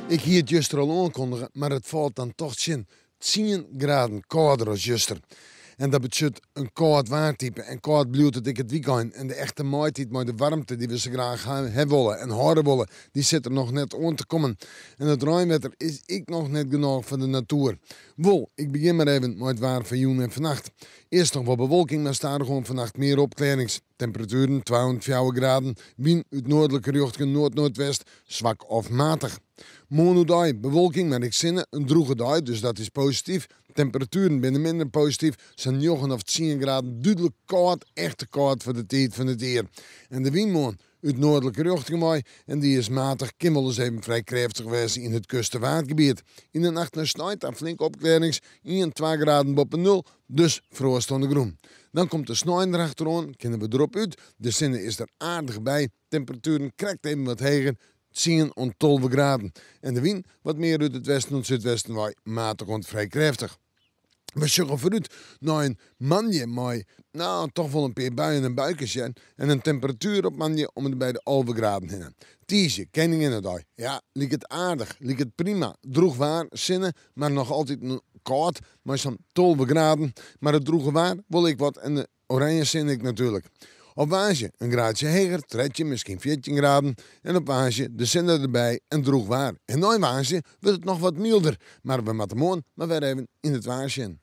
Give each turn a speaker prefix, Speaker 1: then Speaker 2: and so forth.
Speaker 1: Ik hie it juster al oankondige, mar it falt dan toch tsjin. Tsien graden kâlder as juster. En dat betsjut in kâld waartype. En kâld bliuwt it ek it wykein. En de echte maitiid mei de waarmte dy't we sa graach ha wolle en hâlde wolle, dy sit der noch net oan te kommen. En it reinwetter is ek noch net genôch foar de natoer. Wol, ik begjin mar even mei it waar fan jûn en fannacht. Earst noch wat bewolking, mar stadichoan fannacht mear opklearrings. Temperatueren twa oant fjouwer graden, wyn út noardlike rjochting noard-noardwest, swak of matich. Moarn oerdei bewolking, mar ek sinne, in drûge dei, dus dat is posityf. Temperatueren binne minder posityf, sa'n njoggen of tsien graden, dúdlik kâld, echt te kâld foar de tiid fan it jier. En de wyn moarn út noardlike rjochting wei en dy is matich, kin wolris even frij krêftich wêze yn it kust- en Waadgebiet. Yn de nacht nei snein ta flinke opklearrings, ien, twa graden boppe nul, dus froast oan de grûn. Dan komt de snein derachteroan, kinne we derop út, de sinne is der aardich by, temperatueren krekt even wat heger, tsien oant 12 graden. En de wyn wat mear út it westen oant súdwesten wei, matich oant frij krêftich. We sjogge foarút nei in moandei mei, no, toch wol in pear buien en buikes, hear. En in temperatuer op moandei om en by de 11 graden hinne. Tiisdei, Keninginnedei. Ja, liket aardich, liket prima. Drûch waar, sinne, mar noch altyd kâld mei sa'n 12 graden. Mar it drûge waar wol ek wat en de oranje sinne ek natuerlik. Op woansdei in graadsje heger, 13, miskien 14 graden. En op woansdei de sinne derby en drûch waar. En nei woansdei wurdt it noch wat mylder. Mar we moatte moarn mar wer even yn it waar sjen.